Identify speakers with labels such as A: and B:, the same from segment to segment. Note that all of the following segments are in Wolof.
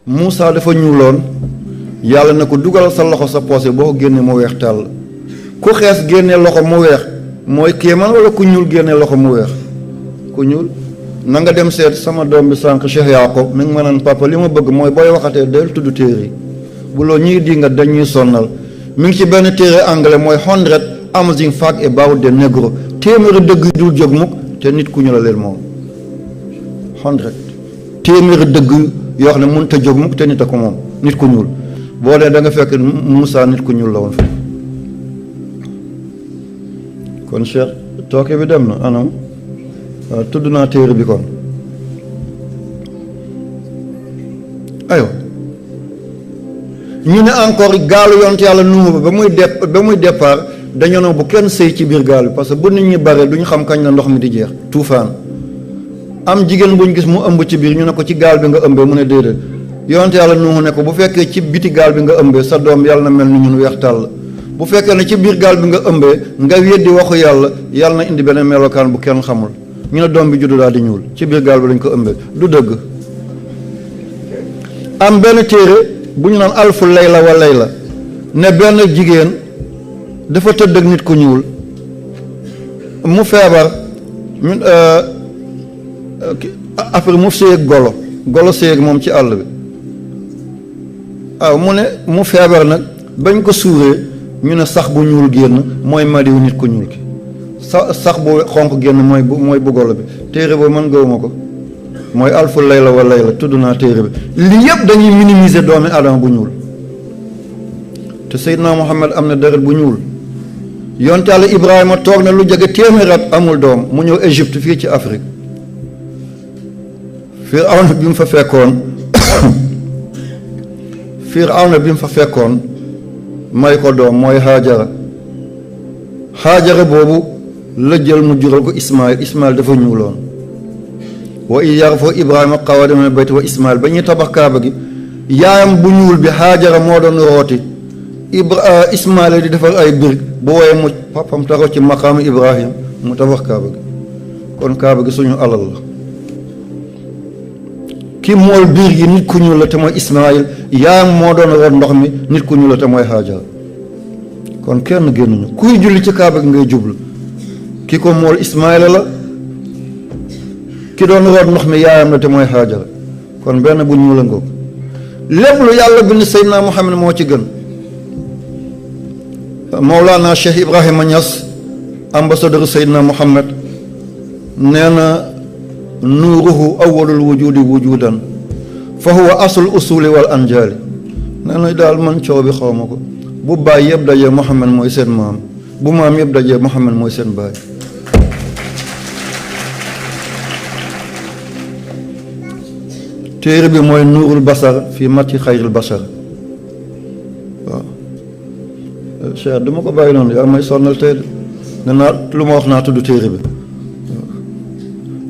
A: Moussa dafa ñuuloon yàlla na ko dugalal sa loxo sa poche boo ko génnee mu weex tàll ku xees génnee loxo mu weex mooy kéemaan wala ku ñuul génnee loxo mu weex ku ñuul. na nga dem seet sama doom bi sànq Cheikh Yacob mi ngi ma naan papa li ma bëgg mooy booy waxatee del tudd téere yi bu loolu ñuy di nga dañuy sonnal mi ngi ci benn téere anglais mooy 100 amazing facts about the negro téeméeri dëgg yu dul jóg mukk te nit ku ñu la leen moom 100 téeméeri dëgg yoo xam ne mënut a jóg mukk te nit a ko moom nit ku ñuul boo dee da nga fekk Moussa nit ku ñuul la woon fi kon Cheikh tooke bi dem na anam waaw tudd naa téere bi kon aywa ñu ne encore gaalu yonent yàlla Nuuhu ba muy départ dañoo ne bu kenn sëy ci biir gaal bi parce que bu nit ñi bare duñu xam kañ la ndox mi di jeex tuufaan am jigéen buñ gis mu ëmb ci biir ñu ne ko ci gaal bi nga ëmbee mu ne déedéet yonent yàlla Nuuhu ne ko bu fekkee ci biti gaal bi nga ëmbee sa doom yàlla na mel ni ñun weex tàll bu fekkee ne ci biir gaal bi nga ëmbee nga weddi waxu yàlla na indi beneen melokaan bu kenn xamul ñu ne doom bi juddu daal di ñuul ci biir gaal bi lañ ko ëmbee du dëgg. am benn téere bu ñu naan alfu layla wa layla ne benn jigéen dafa tëdd ak nit ku ñuul mu feebar ñun après mu séyeg golo séyeg moom ci àll bi waaw mu ne mu feebar nag bañ ko suuree ñu ne sax bu ñuul génn mooy madiwu nit ku ñuul ki sax bu xonq génn mooy bu golo bi téere boobu man gëwuma ko mooy alfu layla wa layla tudd naa téere bi lii yëpp dañuy minimiser doomi adama bu ñuul te Seydina Muhammad am na deret bu ñuul yonte Yàlla Ibrahima toog na lu jege téeméer at amul doom mu ñëw Égypte fii ci Afrique Firawna bi mu fa fekkoon may ko doom mooy Haajara boobu la jël mu jural ko Ismaïl dafa ñuuloon wa iz yarfa'u Ibrahima qawaa'ida mina al-bayti wa Ismaïl ba ñuy tabax kaaba gi yaayam bu ñuul bi Haajara moo doon rooti Ismaïl di defar ay birig bu woyee mu papam taxaw ci maqaamu Ibrahim mu tabax kaaba gi kon kaaba gi suñu alal la ki mool biir gi nit ku ñuul la te mooy Ismaïl yaayam moo doon root ndox mi nit ku ñuul la te mooy Haajara kon kenn génnuñu kuy julli ci kaaba gi ngay jublu ki ko mool Ismaïla la ki doon root ndox mi yaayam la te mooy Haajara kon benn bu ñuul a ngoog lépp lu yàlla bind Seydina Muhammad moo ci gën Mawlana Cheikh Ibrahima Niass ambassadeur Seydina Muhammad nee na nuuruhu awwalul wujudi wujudan fa huwa aslul usuli wal anjaali nee na daal man coow bi xaw ma ko bu baay yëpp dajee Muhammad mooy seen maam bu maam yëpp dajee Muhammad mooy seen baay téere bi mooy nuurul basar fii mati xayril basar waaw Cheikh duma ko bàyyi noonu yaa may sonnal tey ne naa lu ma wax naa tudd téere bi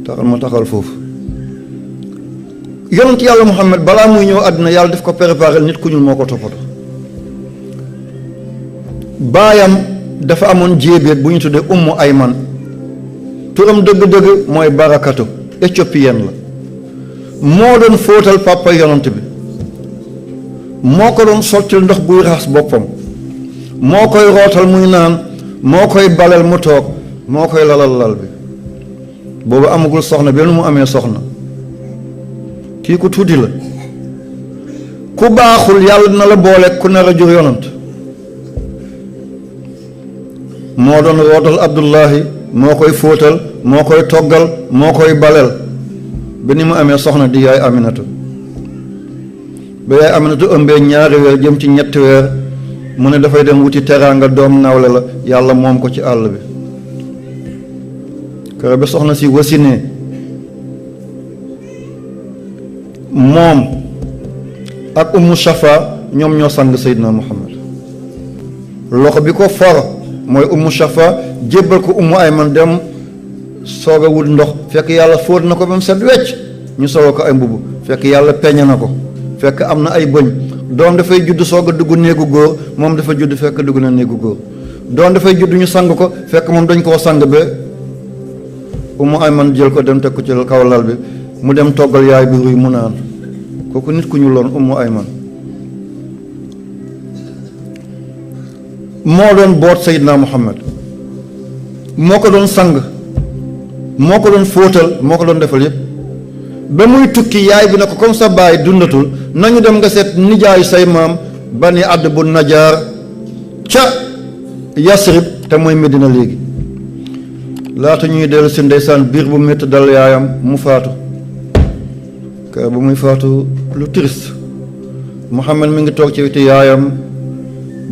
A: taxal ma taxal foofu yonent yàlla Muhammad balaa muy ñëw àddina yàlla daf ko préparé nit ku ñuul moo ko toppatoo baayam dafa amoon jéebéet bu ñu tuddee Ummu Ayman turam dëgg-dëgg mooy Barakatu éthiopienne la moo doon fóotal papa yonent bi moo ko doon sottil ndox buy raxas boppam moo koy rootal muy naan moo koy baleel mu toog moo koy lalal lal bi boobu amagul soxna benn mu amee soxna kii ku tuuti la ku baaxul yàlla dina la boole ku nar a jur yonent moo doon rootal Abdullahi moo koy fóotal moo koy toggal moo koy baleel ba ni mu amee soxna di yaay Aminatu ba yaay Aminatu ëmbee ñaari weer jëm ci ñetti weer mu ne dafay dem wuti teraanga doom nawle la yàlla moom ko ci àll bi kër ba soxna si wasinee moom ak Ummu Shafa ñoom ñoo sang Seydina Muhammad loxo bi ko for mooy Ummu Shafa jébbal ko Ummu Ayman dem soog a wut ndox fekk yàlla fóot na ko ba mu set wecc ñu soloo ko ay mbubb fekk yàlla peñe na ko fekk am na ay bëñ doom dafay judd soog a dugg néegu góor moom dafa judd fekk dugg na néegu góor doom dafay judd ñu sang ko fekk moom dañ koo sang ba Ummu Ayman jël ko dem teg ko ci kaw lal bi mu dem toggal yaay bi ruy mu naan kooku nit ku ñu loon Ummu Ayman moo doon boot Seydina Muhammad moo ko doon sang moo ko doon fóotal moo ko doon defal yépp ba muy tukki yaay bi na ko comme sa baay dundatul nañu dem nga seet nijaayu say maam Bani Abd bu Najaar ca Yasrib te mooy Medina léegi laata ñuy dellu si ndeysaan biir bu métti dal yaayam mu faatu kër ba muy faatu lu triste Muhammad mi ngi toog ci weti yaayam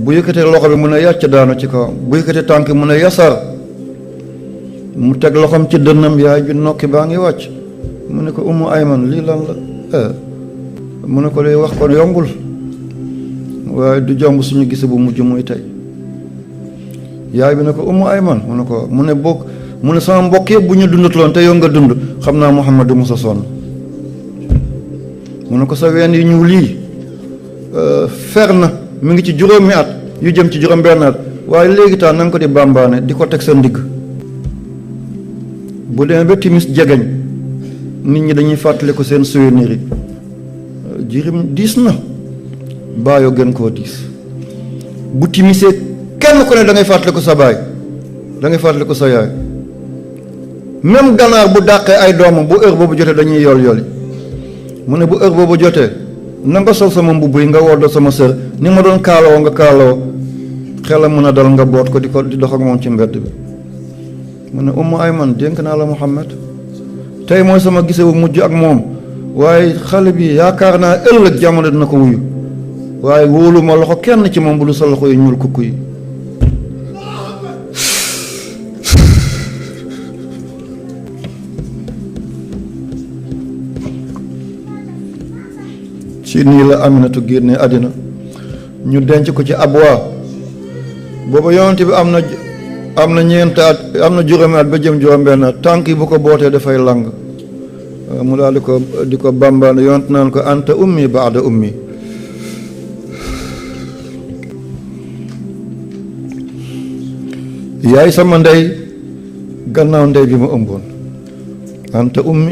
A: bu yëkkatee loxo bi mun a yàcc daanu ci kawam bu yëkkatee tànk mun a yasar mu teg loxoom ci dënnam yaay bi nokki baa ngi wàcc mu ne ko Ummu Ayman lii lan la mu ne ko lay wax kon yombul waaye du jomb suñu gise bu mujj muy tey yaay bi ne ko Ummu Ayman mu ne ko mu ne bokk mu ne sama mbokk yëpp bu ñu dundatuloon te yow nga dund xam naa Muhammad du musa sonn mu ne ko sa ween yi ñuul lii fer na mi ngi ci juróomi at yu jëm ci juróom benn at waaye léegi taa na nga ko di bàmbaane di ko teg sa ndigg bu demee ba timis jegeñ nit ñi dañuy fàttali ko seen souvenir yi jirim diis na baayoo gën koo diis bu timisee kenn ku ne da ngay fàttali ko sa baay da ngay fàttali ko sa yaay même ganaar bu dàqee ay doomam bu heure boobu jotee dañuy yool yooli mu ne bu heure boobu jotee na nga sol sama mbubb yi nga woddoo sama sër ni ma doon kaaloo nga kaaloo xelam mën a dal nga boot ko di dox ak moom ci mbedd bi mu ne Ummu Ayman dénk naa la Muhammad tey mooy sama gise bu mujj ak moom waaye xale bi yaakaar naa ëllëg jamono dina ko wuyu waaye wóolu ma loxo kenn ci moom bu du sa loxo yi ñuul kukku yi ci nii la Aminatu génne àddina ñu denc ko ci Abwa booba yonent bi am na ñeent at am na juróomi at ba jëm juróom-benn at tànk yi bu ko bootee dafay lang mu daal di ko bambaan yonent naan ko anta ummi baada ummi yaay sama ndey gannaaw ndey bi ma ëmboon anta ummi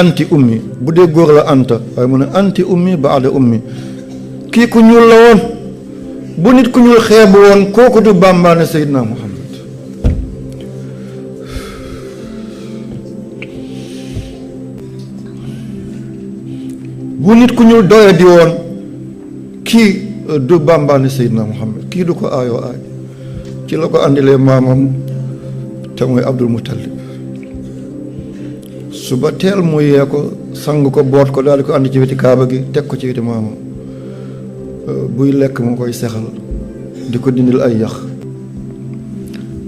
A: anti ummi bu dee góor la anta waaye mu ne anti ummi baada ummi kii ku ñuul la woon bu nit ku ñuul xeebu woon kooku du bàmbaane Seydina Muhammad bu nit ku ñuul doye di woon kii du bàmbaane Seydina Muhammad kii du ko aayoo aay ci la ko andilee maamam te mooy Abdul Muttalib suba teel mu yee ko sang ko boot ko daal di ko andi ci weti kaaba gi teg ko ci weti maamam buy lekk mu koy sexal di ko dindil ay yax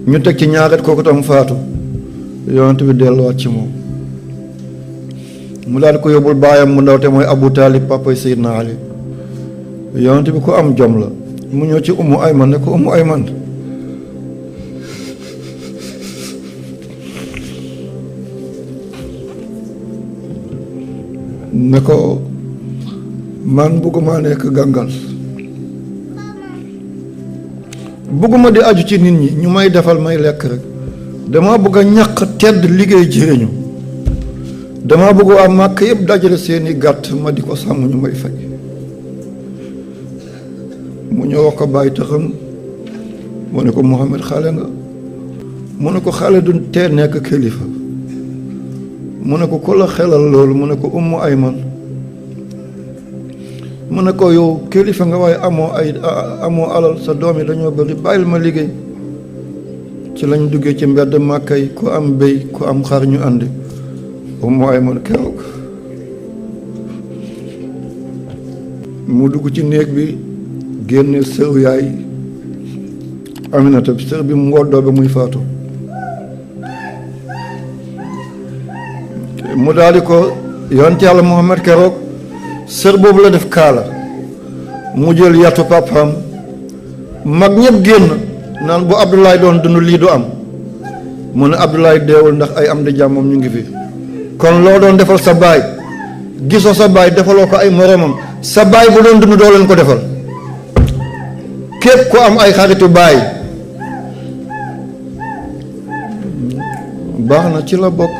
A: ñu teg ci ñaaret kooku tam faatu yonent bi delluwaat ci moom mu daal di ko yóbbul baayam mu ndaw te mooy Abu Talib papay Seydina Ali yonent bi ko am jom la mu ñëw ci Ummu Ayman ne ko Ummu Ayman ne ko man bëgguma nekk gàngal bëgguma di aju ci nit ñi ñu may defal may lekk rek dama bëgg a ñaq tedd liggéey jëriñu dama bëgg waa màkk yëpp dajale seeni gàtt ma di ko sàmm ñu may fay mu ñëw wax ko bàyyi taxam mu ne ko Muhammad xale nga mu ne ko xale du tee nekk kilifa mu ne ko ku la xelal loolu mu ne ko Ummu Ayman mu ne ko yow kilifa nga waaye amoo alal sa doom yi dañoo bëri bàyyil ma liggéey ci lañ duggee ci mbedd Màkka yi ku am béy ku am xar ñu àndi Ummu Ayman keroog mu dugg ci néeg bi génne sër yaay Aminata sër bi mu woddoo ba muy faatu mu daal di ko yonent Yàlla Muhammad keroog sër boobu la def kaala mu jël yatu papaam mag ñëpp génn naan bu Abdoulaye doon dund lii du am mu ne Abdoulaye deewul ndax ay am di jàmmam ñu ngi fi kon loo doon defal sa baay gisoo sa baay defaloo ko ay moromam sa baay bu doon dund doo leen ko defal képp ku am ay xaritu baay baax na ci la bokk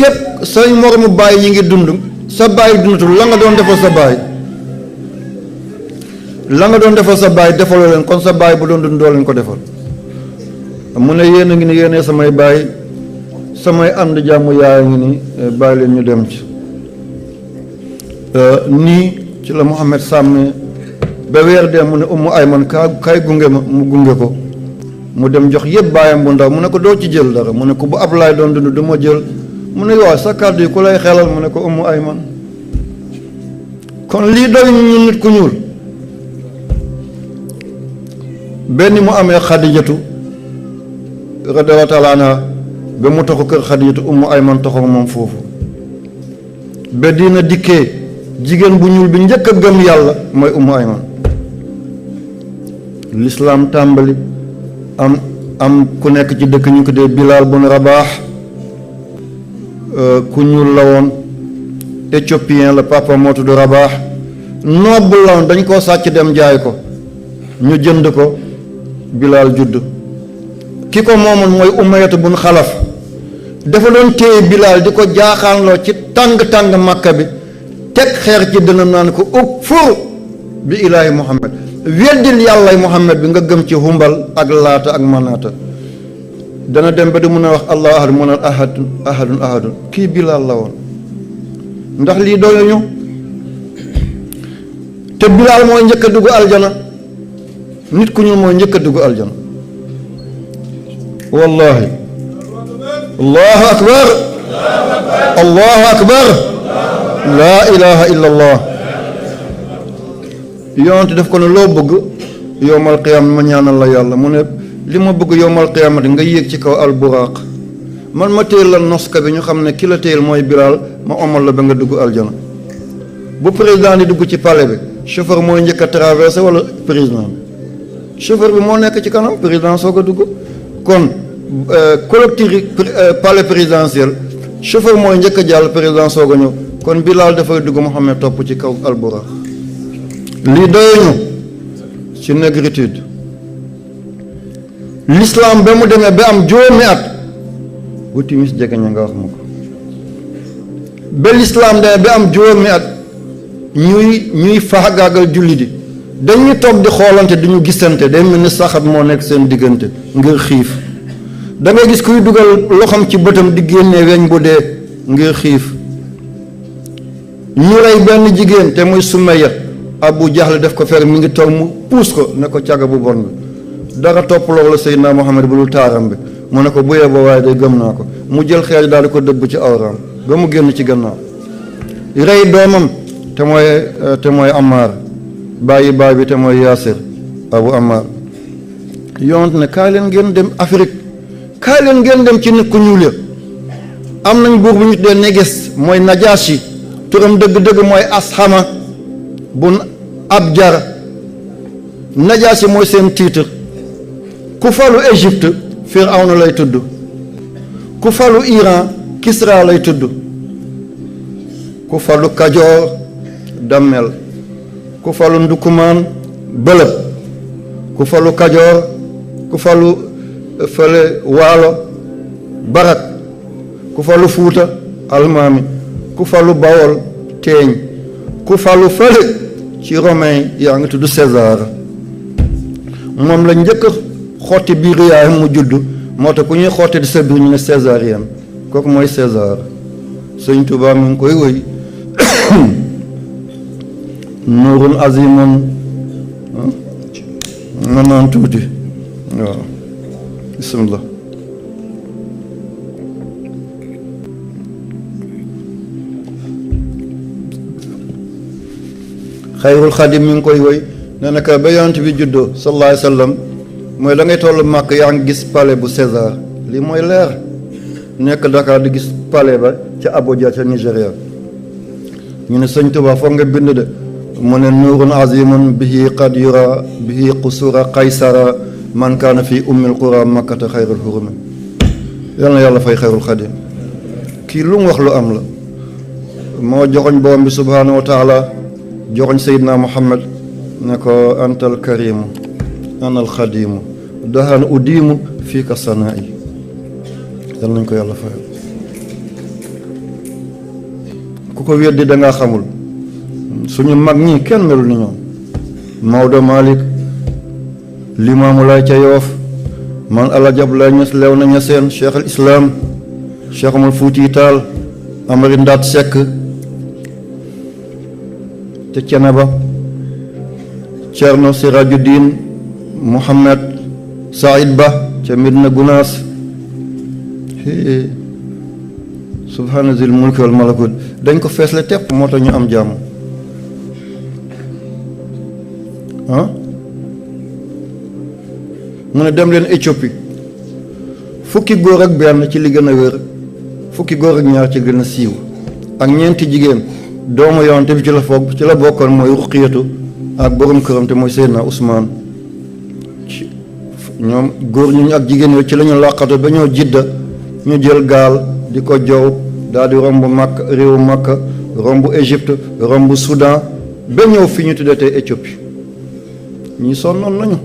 A: képp say moromu baay yi ngi dund sa baay dundatul la nga doon defal sa baay defaloo leen kon sa baay bu doon dund doo leen ko defal. mu ne yéen a ngi ni yéenee samay baay samay ànd jàmm yaay ngi ni bàyyi leen ñu dem ci nii ci la Muhammad sàmmee ba weer dee mu ne Ummu Ayman kaay gunge ma mu gunge ko mu dem jox yëpp baayam bu ndaw mu ne ko doo ci jël dara mu ne ko bu Ablaay doon dund du ma jël mu ne waaw sa kàddu yi ku lay xelal mu ne ko Ummu Ayman. kon lii doy ñu nit ku ñuul benn mu amee Xadijatu radiyallaahu taala anha ba mu taxu kër Xadijatu Ummu Ayman taxaw moom foofu ba dina dikkee jigéen bu ñuul bi njëkk a gëm yàlla mooy Ummu Ayman. lislaam tàmbali am ku nekk ci dëkk ñu ko dee Bilaal bun Rabaax ku ñuul la woon éthiopien la papa moo tudd Rabaax noble la woon dañ koo sàcc dem jaay ko ñu jënd ko Bilaal judd ki ko moomoon mooy Umayyatu bun Xalaf dafa doon téye Bilaal di ko jaaxaanloo ci tàng-tàng Makka bi teg xeer ci dina naan ko ukfur bi ilaahi Muhammad weddil yàllay Muhammad bi nga gëm ci Humbal ak Laata ak Manaata dana dem ba di mun a wax allahu ahad mun a ahadun kii Bilaal la woon ndax lii doyuñu te Bilaal mooy njëkk a dugg aljana nit ku ñuul mooy njëkk a dugg aljana wallahi allahu akbar allahu akbar laa ilaha illa allah yonent def ko ne loo bëgg yowmal qiyaama ma ñaanal la yàlla mu ne li ma bëgg yowmal qiyaamati nga yéeg ci kaw alburaaq man ma téyel la noska bi ñu xam ne ki la téyel mooy Bilaal ma omal la ba nga dugg aljana bu président di dugg ci palais bi chauffeur mooy njëkk a traversé wala président bi chauffeur bi moo nekk ci kanam président soog a dugg kon collectif palais présidentiel chauffeur mooy njëkk a jàll président soog a ñëw kon Bilaal dafay dugg Muhammad topp ci kaw alburaaq lii doyuñu ci négritude l'islam ba mu demee ba am juróomi at bu timis jege ña nga wax ma ko ba l'islam demee ba am juróomi at ñuy faagaagal julli di dañuy toog di xoolante di ñu gisante day mel ni saxat moo nekk seen diggante ngir xiif da ngay gis kuy dugal loxam ci bëtam di génnee weñ bu dee ngir xiif ñu rey benn jigéen te muy Sumayya Abu Jahl def ko fer mi ngi toog mu puus ko ne ko caga bu bon bi dara topp loolu la Seydina Muhammad bu dul taaram bi mu ne ko bu yeboo waaye day gëm naa ko mu jël xeer daal di ko dëbb ci awraam ba mu génn ci gannaaw rey doomam te mooy Ammaar bàyyi baay bi te mooy Yaasir Abu Ammaar yonent ne kaay leen ngeen dem Afrique kaay leen ngeen dem ci nit ku ñuul ya am nañ buur bu ñu tuddee Néges mooy Najaashi turam dëgg-dëgg mooy Ashama bun Abjar Najaashi mooy seen titre ku falu Égypte Firawna lay tudd ku falu Iran Kisra lay tudd ku falu Kajoor Dammel ku falu Ndukumaan Bëlëb ku falu Kajoor ku falu fële Waalo Barak ku falu Fuuta Almaami ku falu Bawol Teeñ ku falu fële ci romain yaa ngi tudd César moom la njëkk xotti biiru yaayam mu judd moo tax ku ñuy xotti di sa biir ñu ne césarienne kooku mooy César Sëñ Tuubaa mi ngi koy woy nuurun azimun nga naan tuuti waaw bismillah xayrul xadim mi ngi koy woy nee na ba yonent bi juddoo sallallahu alayhi wa sallam mooy da ngay toll màkk yaa ngi gis palais bu César lii mooy leer nekk Dakar di gis palais ba ca Abuja ca Nigéria ñu ne Sëñ Tuubaa foog nga bind de mu ne nuurun azimun bihi qad yura bihi qusura qaysara man kaana fi ummil qura makkata xayrul hurumi yal na yàlla fay xayrul xadim kii lu mu wax lu am la moo joxoñ borom bi subhaanahu wa taala joxoñ Seydina Muhammad ne ko antal karimu anal xadimu dahan udimu fii ka sanaa yi yal nañ ko yàlla fayal ku ko weddi da ngaa xamul. suñu mag ñi kenn melul ni ñoom. Maodo Malick, Limaamu Laay ca Yoof, man Alaaji Abdoulaye Niass Léona Niassène, Cheikh al Islam, Cheikh Omar Fouti Tall, Amari Ndaat Seck te Ceneba, Cerno Sirajuddin Mohamed Saïd Ba ca Medina Gunaas. subhaana zil mulki wal malakut dañ ko feesle tepp moo tax ñu am jàmm. mu ne dem leen Éthiopie, fukki góor ak benn ci li gën a wér, fukki góor ak ñaar ci gën a siiw, ak ñeenti jigéen doomu yonte bi ci la foog ci la bokkoon mooy Ruqiyatu ak borom këram te mooy Seydina Ousmane. ñoom góor ñu ak jigéen yooyu ci la ñu làqatu ba ñoo Jidda, ñu jël gaal di ko jow daal di romb Makka, réewu Makka, romb Égypte, romb Soudan ba ñëw fi ñu tuddee tey Éthiopie. ñi sonnoon nañu.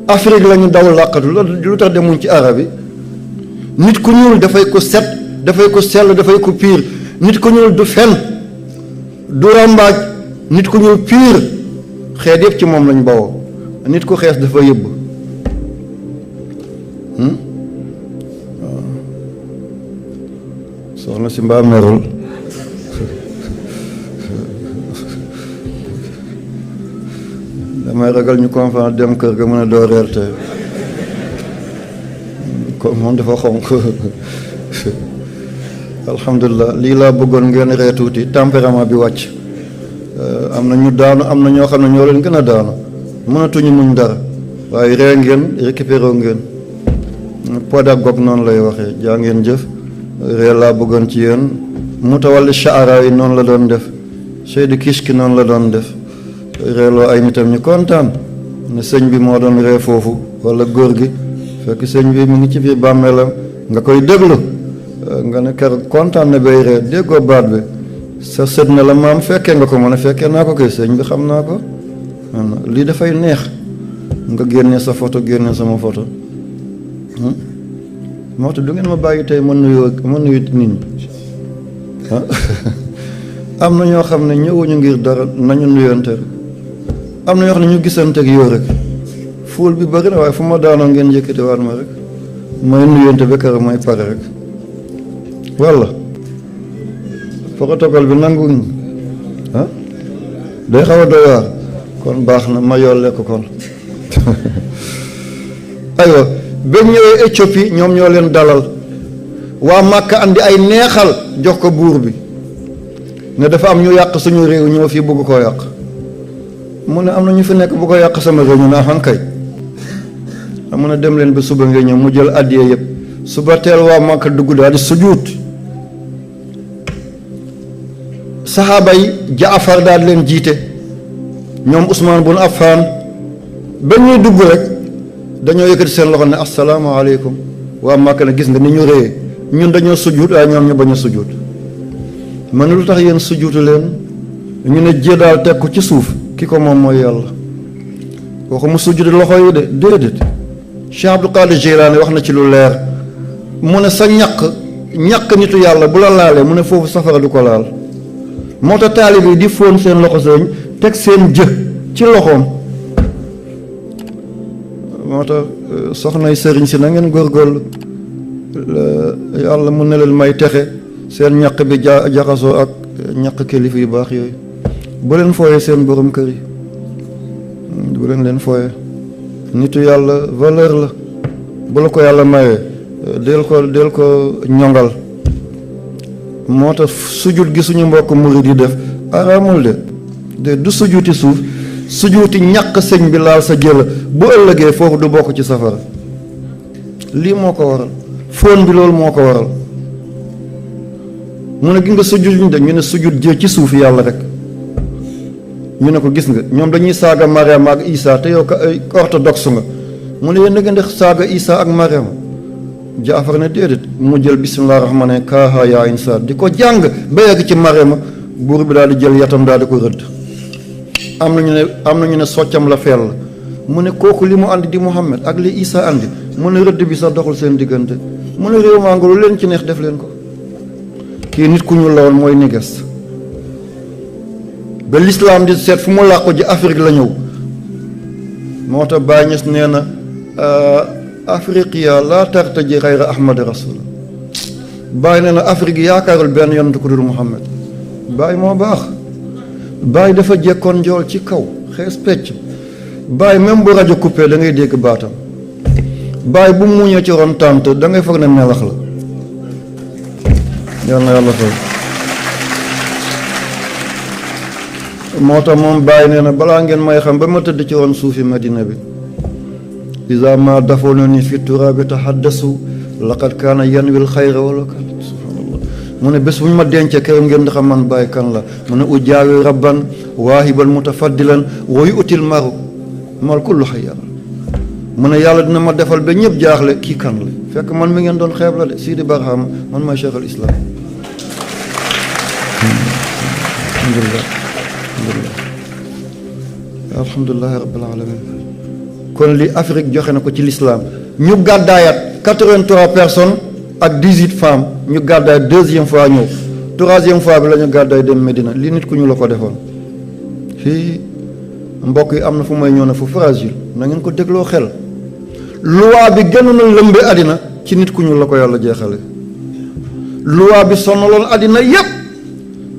A: Afrique la ñu daw làqatu lu tax demuñ ci arab yi. nit ku ñuul dafay ko set, dafay ko sell, dafay ko piir. nit ku ñuul du fen du rambaaj, nit ku ñuul piir. xeet yëpp ci moom lañ bawoo. nit ku xees dafa yëbb. soxna si mbaa merul. damay ragal ñu conférence dem kër ga mën a doo reer te ko moom dafa xonq. alhamdulilah lii laa bëggoon ngeen ree tuuti tempérament bi wàcc. am na ñu daanu, am na ñoo xam ne ñoo leen gën a daanu mënatuñu muñ dara waaye ree ngeen récupéré ngeen. pédagogue noonu lay waxee jaa ngeen jëf. ree laa bëggoon ci yéen. Mutawalli Shaara yi noonu la doon def. Seydi Kishki noonu la doon def. reeloo ay nitam ñu kontaan ne sëñ bi moo doon ree foofu wala góor gi fekk sëñ bi mu ngi ci biir bàmmeelam nga koy déglu nga ne kër kontaan na bay ree déggoo baat bi sa sët na la maam fekkee nga ko mën a fekkee naa ko koy sëñ bi xam naa ko. lii dafay neex nga génnee sa photo génnee sama photo. moo tax du ngeen ma bàyyi tey mën nuyu nit ñi. am na ñoo xam ne ñëwuñu ngir dara nañu nuyante. am na ñoo xam ne ñu gisanteeg yow rek fuul bi bëri na waaye fu ma daanoo ngeen yëkkati waat ma rek may nuyante ba kër may pare rek walla protocole bi nanguñ day xaw a doy waar kon baax na ma yolle ko kon. aywa ba ñëwee Éthiopie ñoom ñoo leen dalal waa Màkka andi ay neexal jox ko buur bi ne dafa am ñu yàq suñu réew ñoo fii bëgg koo yàq. mu ne am na ñu fi nekk bu ko yàq sama réew ñu ne axankay mu ne dem leen ba suba ngay ñëw mu jël addiye yëpp suba teel waa Makka dugg daal di sujuut. saxaaba yi Jaafar daal di leen jiite ñoom Usmaan bun Affaan ba ñuy dugg rek dañoo yëkkati seen loxo ne asalaamaaleykum waa Makka ne gis nga ni ñu réyee ñun dañoo sujuut waaye ñoom ñu bañ a sujuut. ma ne lu tax yéen sujuutu leen ñu ne jé daal teg ko ci suuf ki ko moom mooy yàlla waxu mu sujjude loxo yi de déedéet. Cheikh Abdul Qadir Jeylaani wax na ci lu leer mu ne sa ñaq nitu yàlla bu la laalee mu ne foofu safara du ko laal. moo tax taalib yi di fóon seen loxo sëñ teg seen jë ci loxoom. moo tax soxnay sëriñ si na ngeen góorgóorlu yàlla mun na leen may texe seen ñaq bi jaxasoo ak ñaq kilifa yu baax yooyu. bu leen fooyee seen borom kër yi bu leen fooyee nitu yàlla valeur la bu la ko yàlla mayee del ko ñongal. moo tax sujut gi suñu mbokk murid yi def araamul de du sujuti suuf sujuti ñàkk sëñ bi laal sa jëla bu ëllëgee foofu du bokk ci safara. lii moo ko waral fóon bi loolu moo ko waral mu ne gi nga sujut ñu de ñu ne sujut jë ci suuf yàlla rek. ñu ne ko gis nga ñoom dañuy saaga Mariama ak Isa te yow orthodoxe nga mu ne yéen da ngeen di saaga Isa ak Mariama. Jaafar ne déedéet mu jël bisimilah rahmaani kaaha yaa insa di ko jàng ba yegg ci Mariama buur bi daal di jël yatam daal di ko rëdd. am na ñu ne soccam la fell mu ne kooku li mu andi di Muhammad ak li Isa andi mu ne rëdd bi sax doxul seen diggante mu ne réew maa ngi lu leen ci neex def leen ko. kii nit ku ñuul la woon mooy néges ba lislaam di seet fu mu làqu ji Afrique la ñëw moo tax Baay Ñas nee na afriqiya laa tartaji xayra ahmad rasul Baay nee na Afrique yaakaarul benn yonent ku dul Muhammad Baay moo baax Baay dafa jekkoon njool ci kaw xees pecc Baay même bu rajo coupé da ngay dégg baatam Baay bu muuñee ci ron tànt da ngay foog ne melax la yal na yàlla fay moo tax moom Baay nee na balaa ngeen may xam ba ma tëdd ci ron suufi Madina bi iza ma dafonani fi turabi tahaddasu laqad kaana yanwil xayra wala kan subhanallah mu ne bés bu ñu ma dencee këram ngeen di xam man Baay kan la mu ne ujaawi rabban waahiban mutafaddilan wa yu'til maru mal kullu xayra mu ne yàlla dina ma defal ba ñëpp jaaxle kii kan la fekk man mi ngeen doon xeeb la de Sidi Barham man maay Cheikh al Islam alhamdulilah rabbil alamin kon li Afrique joxe na ko ci l'islam ñu gàddaayat 83 personnes ak 18 femmes ñu gàddaay deuxième fois ñëw troisième fois bi la ñu gàddaay dem Medina li nit ku ñu la ko defoon fii mbokk yi am na fu may ñëw na fu fragile na ngeen ko dégloo xel loi bi gënoon a lëmbe àddina ci nit ku ñu la ko yàlla jeexale loi bi sonnaloon àddina yépp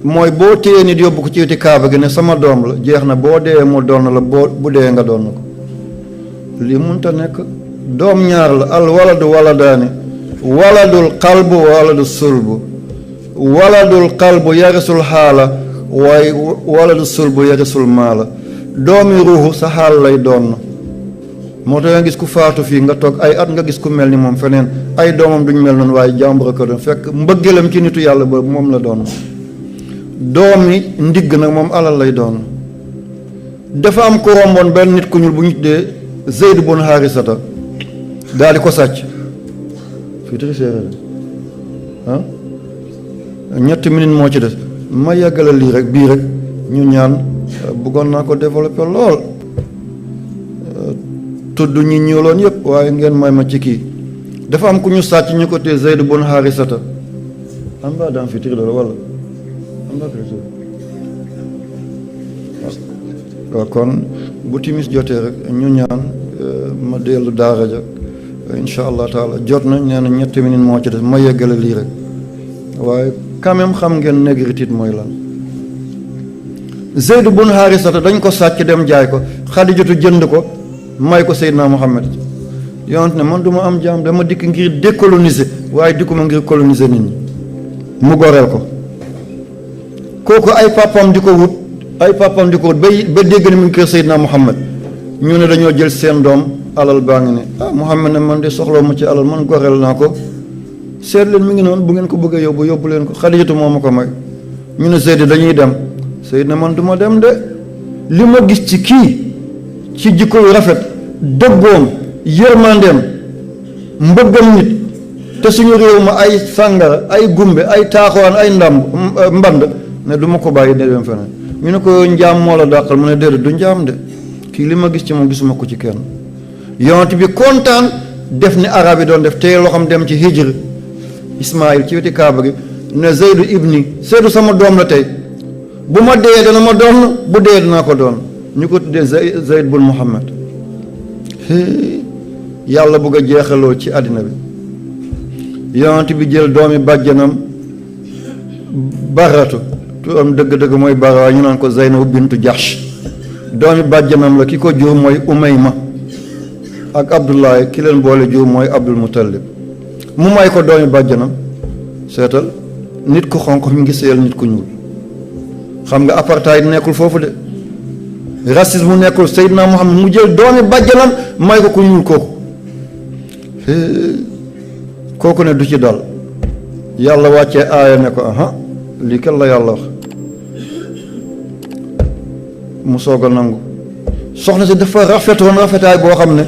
A: mooy boo téyee nit yóbbu ko ci weti kaaba gi ne sama doom la jeex na boo dee mu doon la boo bu dee nga doon ko lii munta nekk doom ñaar la al waladu waladaani waladul qalbu waladu sulbu waladul qalbu yarisul xaala waaye waladu sulbu yarisul maala doomi ruuxu sa xaal lay doon moo tax nga gis ku faatu fii nga toog ay at nga gis ku mel ni moom feneen ay doomam duñ mel noonu waaye jàmbur ko doon fekk mbëggeelam ci nitu yàlla boobu moom la doon doomi ndigg nag moom alal lay doon dafa am ko romboon benn nit ku ñuul bu ñu tuddee Zeyd bun Harisata daal di ko sàcc fii tëri séeréer ñetti minutes moo ci des ma yàggale lii rek bii rek ñu ñaan bëggoon naa ko développer lool tudd ñi ñuuloon yëpp waaye ngeen may ma ci kii dafa am ku ñu sàcc ñu ko tee Zeyd bun Harisata am ba daan fi tëri loolu wala am ba waaw kon bu timis jotee rek ñu ñaan ma dellu daara ja incha allah taala jot nañ nee na ñetti minutes moo ci des ma yeggale lii rek waaye quand même xam ngeen négritude mooy lan Zeyd bun Harisata dañ ko sàcc dem jaay ko Xadijatu jënd ko may ko Seydina Muhammad yonent ne man du ma am jaam dama dikk ngir décoloniser waaye dikkuma ngir coloniser nit ñi mu goreel ko kooku ay papam di ko wut ba dégg ne mu ngi kër Seydina Muhammad ñu ne dañoo jël seen doom alal baa ngi ne Muhammad ne man de soxloo ma ci alal man goreel naa ko seet leen mi ngi noonu bu ngeen ko bëggee yóbbu leen ko Xadijatu moo ma ko may ñu ne Zeyd dañuy dem Zeyd ne man du ma dem de li ma gis ci kii ci jikko yu rafet dëggoom yërmandeem mbëggam nit te suñu réew ma ay sàngara ay gumbe ay taaxawaan ay mband ne du ma ko bàyyi ne dem feneen ñu ne ko njaam moo la dàqal mu ne déedéet du njaam de kii li ma gis ci moom gisuma ko ci kenn yonent bi kontaan def ni arab yi doon def tey loo xam dem ci hijr Ismaïl ci weti kaaba gi ne Zeydu ibni Zeydu sama doom la tey bu ma dee dana ma doon bu dee dinaa ko doon ñu ko tuddee Zeyd bun Muhammad yàlla bëgg a jeexaloo ci àddina bi yonent bi jël doomi bàjjanam baratu turam dëgg-dëgg mooy bara ñu naan ko Zeynabu bintu Jahsh doomi bàjjanam la ki ko jur mooy Umayma ak Abdullahi ki leen boole jur mooy Abdul Muttalib mu may ko doomi bàjjanam seetal nit ku xonq mi ngi seyal nit ku ñuul xam nga apartheid nekkul foofu de racisme nekkul Seydina Muhammad mu jël doomi bàjjanam may ko ku ñuul kooku ne du ci dal yàlla wàccee aaya ne ko aha lii kenn la yàlla wax mu soog a nangu soxna si dafa rafetoon rafetaay boo xam ne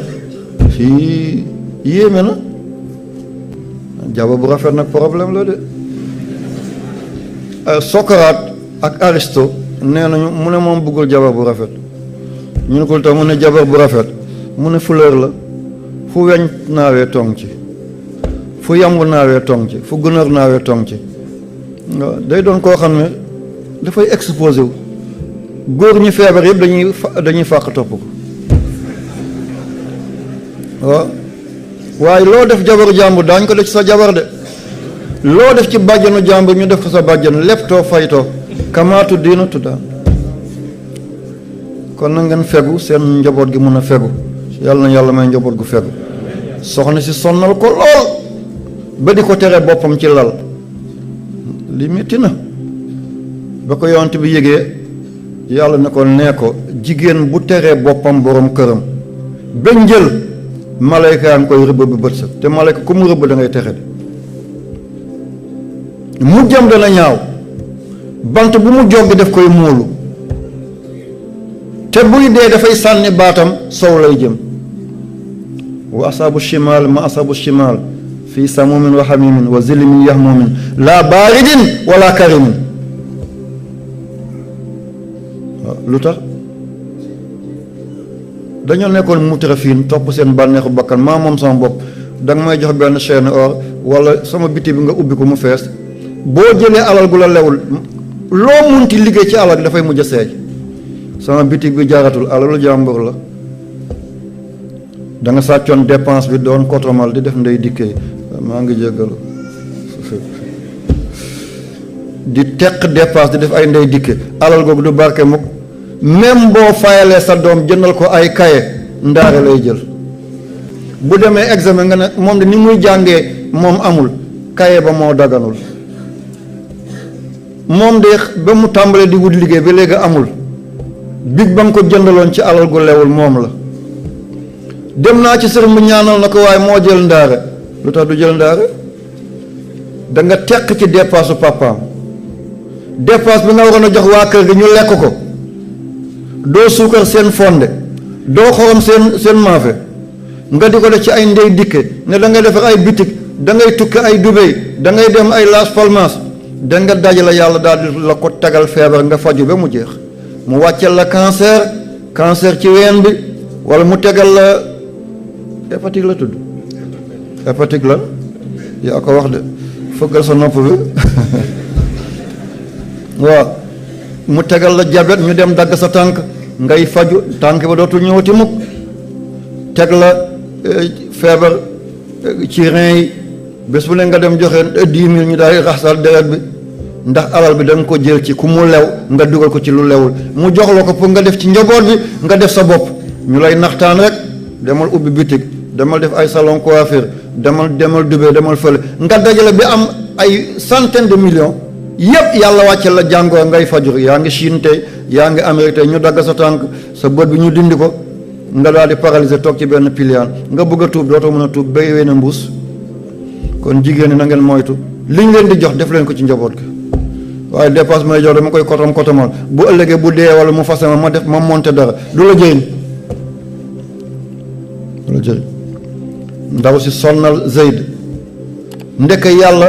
A: fii yéeme na jabar bu rafet nag problème la de Socrate ak Aristote nee nañu mu ne moom bëggul jabar bu rafet ñu ne ko tax mu ne jabar bu rafet mu ne fleur la fu weñ naawee tong ci fu yamb naawee tong ci fu gunóor naawee tong ci waaw day doon koo xam ne dafay exposé wu góor ñi feebar yëpp dañuy fàq topp ko waaw waaye loo def jabaru jàmbur daañ ko def ci sa jabar de loo def ci bàjjanu jàmbur ñu def ko sa bàjjan lépp too faytoo kamaatu diina tuddaa kon na ngeen fegu seen njaboot gi mën a fegu yàlla na yàlla may njaboot gu fegu soxna si sonnal ko lool ba di ko tere boppam ci lal li metti na ba ko yonent bi yégee yàlla ne ko nee ko jigéen bu teree boppam borom këram ba njël malayka yaa ngi koy rëbb bi bët sa te malayka ku mu rëbb da ngay texe de mu jëm dana ñaaw bant bu mu joggi def koy móolu te buy dee dafay sànni baatam sow lay jëm wa asaabu shimaal ma asaabu shimaal fii samumin wa hamimin wa zilmin yahmumin laa baaridin wala karimin waaw lu tax dañoo nekkoon mutrafiin topp seen bànneexu bakkan maa moom sama bopp danga may jox benn chaîne or wala sama biti bi nga ubbi ko mu fees boo jëlee alal gu la lewul loo munti liggéey ci alal dafay mujj a seey sama bitig bi jaaratul alalu jàmbur la da nga sàccoon dépense bi doon kotomal di def ndey dikkee maa ngi jéggalu di teq dépense di def ay ndey dikke alal googu du barke mukk même boo fayalee sa doom jëndal ko ay kaye ndaare lay jël bu demee examen nga ne moom de ni muy jàngee moom amul kaye ba moo daganul moom de ba mu tàmbalee di wut liggéey ba léegi amul big ba nga ko jëndaloon ci alal gu lewul moom la dem naa ci sëriñ bu ñaanal na ko waaye moo jël ndaare lu tax du jël ndaare da nga teq ci dépasse su papaam dépasse bi nga waroon a jox waa kër gi ñu lekk ko doo suukar seen fonde doo xorom seen maafe nga di ko def ci ay ndey dikke ne da ngay defar ay bitig da ngay tukki ay Dubaï da ngay dem ay Las Palmas da nga dajale yàlla daal di la ko tegal feebar nga faju ba mu jeex mu wàccel la cancer ci ween bi wala mu tegal la hépatique la tudd hépatique la yaa ko wax de fëggal sa nopp bi waaw mu tegal la diabète ñu dem dagg sa tànk ngay faju tànk ba dootul ñëwati mukk teg la feebar ci rein yi bés bu ne nga dem joxe 10 000 ñu daal raxasal deret bi ndax alal bi da nga ko jël ci ku mu lew nga dugal ko ci lu lewul mu jox la ko pour nga def ci njaboot bi nga def sa bopp ñu lay naxtaan rek demal ubbi bitig demal def ay salon coiffure demal Dubaï demal fële nga dajale bi am ay centaine de millions yëpp yàlla wàcce la jàngoo ngay fajur yaa ngi Chine tey yaa ngi Amérique tey ñu dagg sa tànk sa bët bi ñu dindi ko nga daal di paralysé toog ci benn piliyaan nga bëgg a tuub dootoo mën a tuub bay wee na mbuus kon jigéen ñi na ngeen moytu liñ leen di jox def leen ko ci njaboot gi waaye dépasse may jox dama koy kotomal bu ëllëgee bu dee wala mu fase ma monte dara du la jëriñ ndaw si sonnal Zayd ndeke yàlla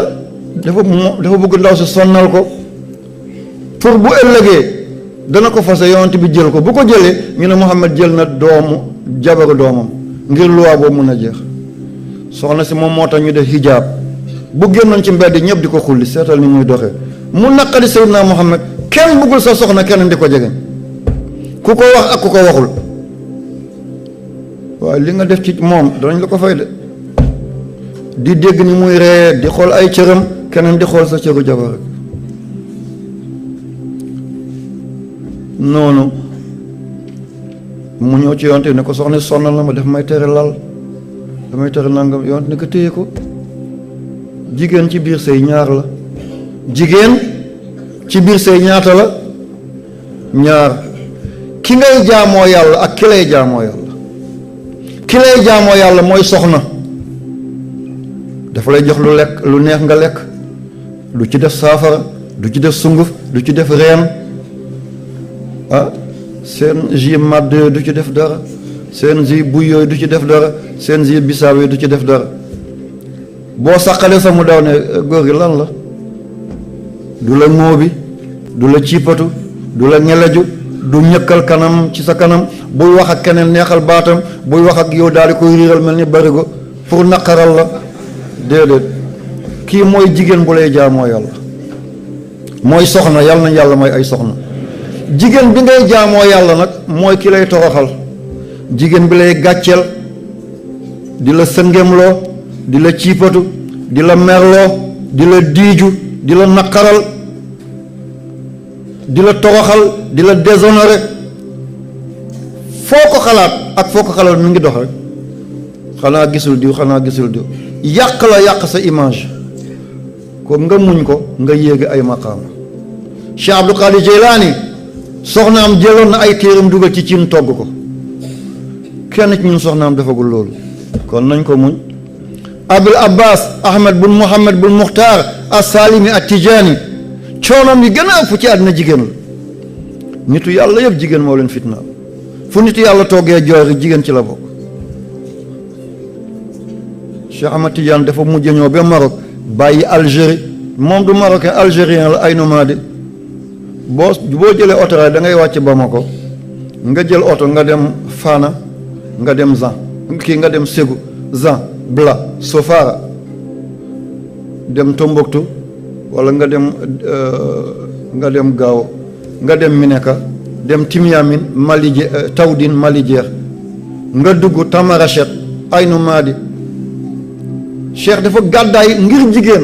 A: dafa bëgg ndaw si sonnal ko pour bu ëllëgee dana ko fase yonent bi jël ko bu ko jëlee ñu ne Muhammad jël na jabaru doomam ngir luwaa boobu mun a jeex soxna si moom moo tax ñu def hijab bu génnoon ci mbedd ñëpp di ko xulli seetal ni muy doxee mu naqari Seydina Muhammad kenn bëggul sa soxna kenn di ko jegeñ ku ko wax ak ku ko waxul waaye li nga def ci moom danañ la ko fay de di dégg ni muy ree di xool ay cëram keneen di xool sa cëru jabar rek noonu mu ñëw ci yonte ne ko soxna sonnal na ma def may tere lal damay tere nangam yonte ne ko téye ko jigéen ci biir sëy ñaar la jigéen ci biir sëy ñaata la ñaar ki ngay jaamoo yàlla ak ki lay jaamoo yàlla ki lay jaamoo yàlla mooy soxna dafa lay jox lu lekk lu neex nga lekk du ci def saafara du ci def sunguf du ci def reen seen jus màdd yooyu du ci def dara seen jus buy yooyu du ci def dara seen jus bisaab yooyu du ci def dara boo saqalee sa mu daw ne góor gi lan la du la ŋóobi du la ciipatu du la ñeleju du ñëkkal kanam ci sa kanam buy wax ak keneen neexal baatam buy wax ak yow daal di koy riiral mel ni barigo pour naqaral la déedéet kii mooy jigéen bu lay jaamoo yàlla mooy soxna. yàlla nañ yàlla mooy ay soxna. jigéen bi ngay jaamoo yàlla nag mooy ki lay toroxal, jigéen bi lay gàcceel, di la sëngemloo, di la ciipatu, di la merloo, di la diiju, di la naqaral, di la toroxal, di la déshonoré. foo ko xalaat ak foo ko xalaat mi ngi dox rek, xanaa gisul diw, xanaa gisul diw, yàq la, yàq sa image. ko nga muñ ko nga yéege ay maqaama. Cheikh Abdul Qadir Jeylaani soxnaam jëloon na ay téeram dugal ci cin togg ko. kenn ci ñun soxnaam defagul loolu, kon nañ ko muñ. Abul Abbas Ahmad bun Muhammad bun Muxtaar as-Salimi at-Tijaani coonoom yi gën a ëpp ci àddina jigéen la. nitu yàlla yëpp jigéen moo leen fitnaal, fu nitu yàlla toggee jooy rek jigéen ci la bokk. Cheikh Ahmad Tidiane dafa mujj ñëw ba Maroc bàyyi Algérie, moom du marocain, algérien la, ay nomade. boo jëlee oto da ngay wàcc Bamako, nga jël oto nga dem Fana, nga dem Zan, nga dem Ségou, Zan, Bla, Sofara, dem Tombouctou, wala nga dem Gao, nga dem Mineka, dem Timiamin, Tawdin, Malidière, nga dugg Tamarachet, ay nomade. Cheikh dafa gàddaay ngir jigéen,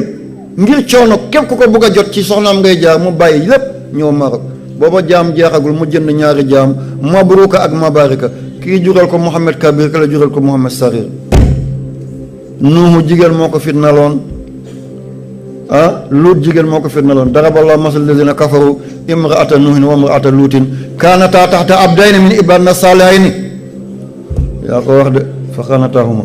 A: ngir coono képp ku ko bëgg a jot ci soxnaam ngay jaar, mu bàyyi lépp ñëw Maroc. booba jaam jeexagul mu jënd ñaari jaam, Mabruka ak Mabarika. kii jural ko Mohamed Kabir, ka la jural ko Mohamed Sarir. Nuuhu jigéen moo ko fitnaloon, Luut jigéen moo ko fitnaloon. daraballahu masal lazina kafaru imraata nuuhin wa imraata luutin kaanataa taxta abdayni min ibadina saalihayni. yaa ko wax de, fa xaanataahuma.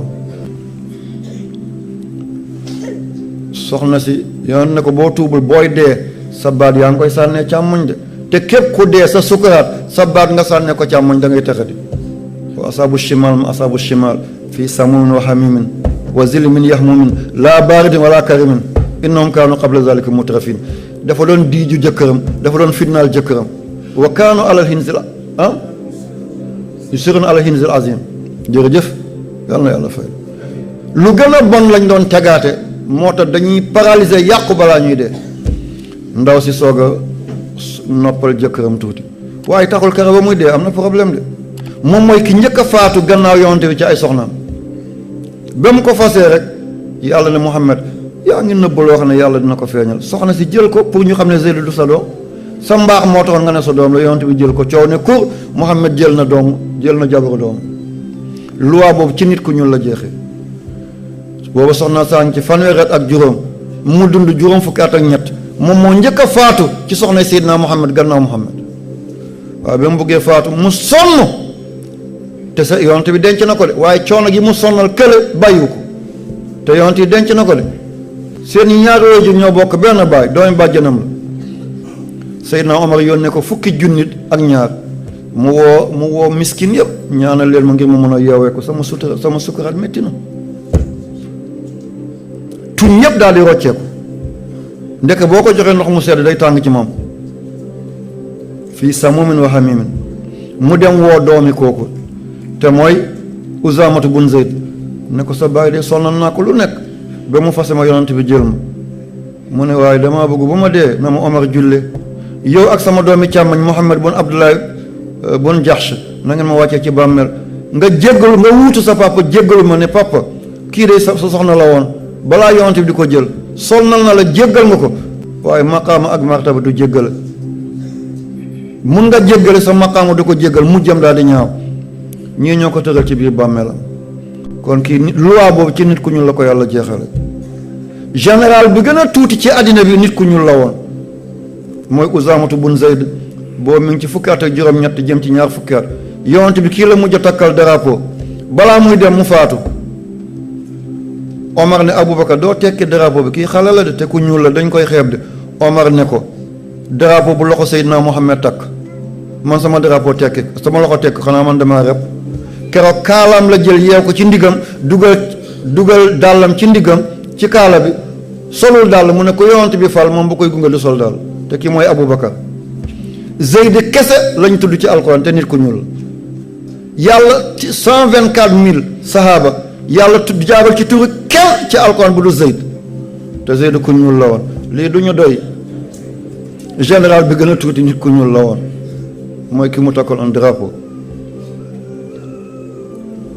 A: soxna si yoon ne ko boo tuubul booy dee sa baat yaa ngi koy sànnee càmmoñ de, te képp ku dee sa sukuraat sa baat nga sànnee ko càmmoñ da ngay texadi. wa asaabu shimal ma asaabu shimal fii samumin wa hamimin wa zilmin yahmumin laa baaridin wala karimin innahum kaanu qabla zalika mutrafin. dafa doon diiju jëkkëram, dafa doon fitnaal jëkkëram. wa kaanu alal hinzil yusiruna alal hinzil azim. jërëjëf, yàlla na yàlla fay. lu gën a bon lañ doon tegaate, moo tax dañuy paralyser yàqu balaa ñuy dee. ndaw si soog a noppal jëkkëram tuuti, waaye taxul kere ba muy dee am na problème de. moom mooy ki njëkk a faatu gannaaw yonante bi ci ay soxnaam. ba mu ko fasee rek yàlla ne Muhammad yaa ngi nëbb loo xam ne yàlla dina ko feeñal. soxna si jël ko pour ñu xam ne Zeyd du sa doom, sa mbaax moo taxoon nga ne sa doom la. yonante bi jël ko, coow ne kur, Muhammad jël na jabaru doom. loi boobu ci nit ku ñuul la jeexee. booba soxna saañ ci fanweeri at ak juróom, mu dund juróom fukki at ak ñett. moom moo njëkk a faatu ci soxna Seydina Muhammad gannaaw Muhammad. waaye ba mu buggee faatu mu sonn, te sa yonent bi denc na ko de, waaye coono gi mu sonnal kële bàyyiwu ko, te yonent bi denc na ko de. seen ñaari waajur ñoo bokk benn baay, doomi bàjjanam la. Seydina Omar yónnee ko fukki junnit ak ñaar, mu woo miskin yëpp ñaanal leen ma ngir mu mën a yeewee ko, sama sukuraat métti na. tuñ ñëpp daal di rocceeku, ndeke boo ko joxee ndox mu sedd day tàng ci moom. fii samumin wa hamimin. mu dem woo doomi kooku te mooy Usaamatu bun Zayd, ne ko sa baay de sonal naa ko lu nekk ba mu fase ma, yonent bi jël ma. mu ne waaye damaa bëgg bu ma dee na ma Omar julle, yow ak sama doomi càmmañ Muhammad bun Abdullahi bun Jahsh na ngeen ma wàccee ci bàmmeel, nga jéggalu, nga wuutu sa papa jéggalu ma ne papa kii de sa soxna la woon, balaa yonent bi di ko jël solnal na la, jéggal nga ko. waaye maqaama ak martaba du jéggale. mun nga jéggale sa maqaama du ko jéggal, mujjam daal di ñaaw. ñii ñoo ko tëral ci biir bàmmeelam. kon kii loi boobu ci nit ku ñuul la ko yàlla jeexale. général bi gën a tuuti ci àddina bi nit ku ñuul la woon, mooy Usaamatu bun Zayd. boobu mi ngi ci fukki at ak juróom-ñett jëm ci ñaar fukki at. yonent bi kii la mujj a takkal drapeau balaa muy dem mu faatu. Omar ne Aboubacar doo tekki drapeau bi, kii xale la de te ku ñuul la dañ koy xeeb de. Omar ne ko drapeau bu loxo Seydina Muhammad takk, man sama drapeau tekki, sama loxo tekk, xanaa man damaa rep. keroog kaalaam la jël yeew ko ci ndigam, dugal dàllam ci ndigam ci kaala bi, solul dàll. mu ne ko yonent bi fal moom bu koy gunge du sol dàll, te kii mooy Aboubacar. Zeyd kese lañ tudd ci alquran te nit ku ñuul. yàlla ci 124 000 sahaaba yàlla tudd jaabal ci turu kenn ci alquran bu du Zeyd, te Zeyd ku ñuul la woon. lii du ñu doy, général bi gën a tuuti nit ku ñuul la woon mooy ki mu takkal un drapeau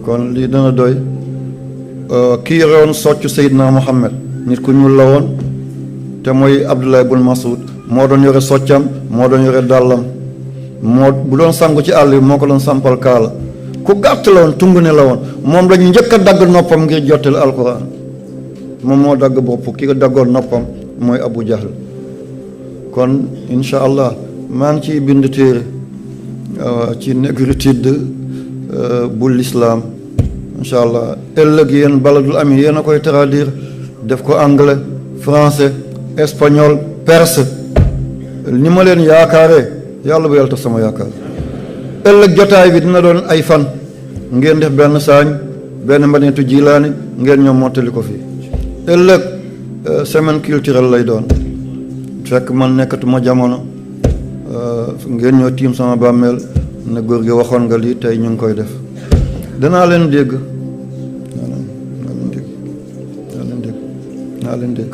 A: kon lii dana doy ki yore woon soccu Seydina Muhammad nit ku ñuul la woon te mooy Abdullah ibn Mas'ud moo doon yore soccam moo doon yore dàllam moo bu doon sangu ci àll bi moo ko doon sampal kaala ku gàtt la woon tungu ne la woon moom lañu njëkk a dagg noppam ngir jottali alquran moom moo dagg bopp ki ko daggoon noppam mooy Abu Jahl kon incha allah maa ngi ciy bind téere ci négritude bu l'islam incha allah ëllëg yéen baladul ami yéen a koy traduire def ko anglais français espagnol perse ni ma leen yaakaaree yàlla bu yàlla tax sama yaakaar ëllëg jotaay bi dina doon ay fan ngeen def benn saañ benn mbaneetu jilaani ngeen ñoom mottali ko fii ëllëg semaine culturelle lay doon fekk man nekkatuma jamono ngeen ñoo tiim sama bàmmeel ne góor gi waxoon nga lii tey ñu ngi koy def danaa leen dégg naa leen dégg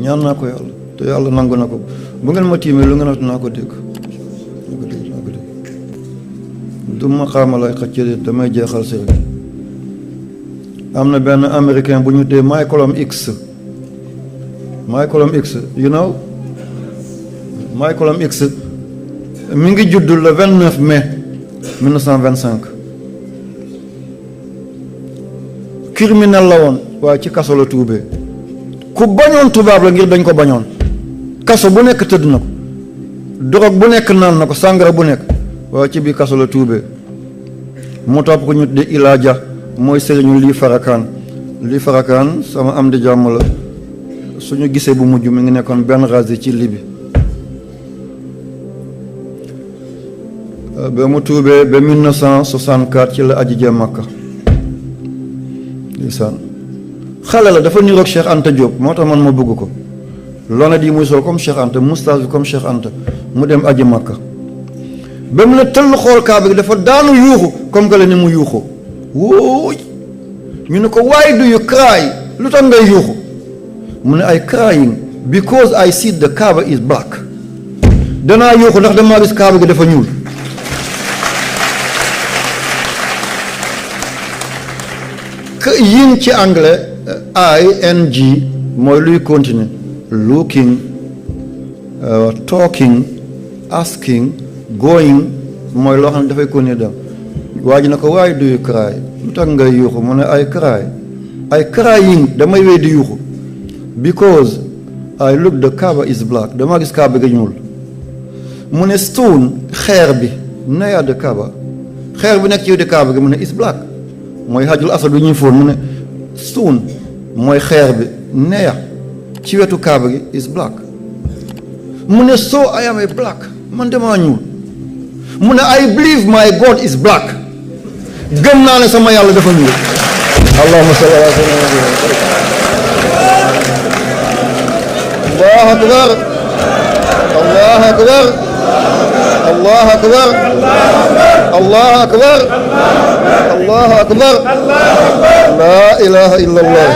A: ñaan naa ko yàlla te yàlla nangu na ko bu ngeen ma tiimee lu ngeen wax naa ko dégg du ma xaamalay xëcc damay jeexal si rek am na benn américain bu ñu dee Malcolm X you know Malcolm X mi ngi judd le 29 mai 1925 criminel la woon waaye ci kaso la tuubee ku bañoon tubaab la ngir dañ ko bañoon kaso bu nekk tëdd na ko drogue bu nekk naan na ko sàngara bu nekk waaye ci biir kaso la tuubee mu topp ko ñu di Ilaaja mooy sëriñu lii farakaan sama am di jàmm la suñu gisee bu mujj mi ngi nekkoon benn razi ci Libi ba mu tuubee ba 1964 ci la aji jee Makka ndeysaan xale la dafa niroog Cheikh Anta Diop moo tax man ma bëgg ko lonet yi muy sol comme Cheikh Anta moustache bi comme Cheikh Anta mu dem aji Makka ba mu ne tëll xool kaaba gi dafa daanu yuuxu comme que la ni mu yuuxu wóoy ñu ne ko why do you cry lu tax ngay yuuxu mu ne I crying because I see the Kaaba is black danaa yuuxu ndax damaa gis kaaba gi dafa ñuul yin ci anglais ing mooy luy continuer looking talking asking going mooy loo xam ne dafay continuer dem waa ji na ko why do you cry lu tax ngay yuuxu mu ne I crying damay wéy di yuuxu because I look the Kaaba is black damaa gis kaaba gi ñuul mu ne stone xeer bi near the Kaaba xeer bi nekk ci di kaaba gi mu ne is black mooy hajjul asad bi ñuy fóon mu ne stone mooy xeer bi neya ci wetu kaaba gi is black mu ne so I am a black man damaa ñuul mu ne I believe my God is black gëm naa ne sama yàlla dafa ñuul allahumma salli ala sayyidina allahu akbar allahu akbar allahu akbar allahu akbar allahu akbar la ilaha illa allah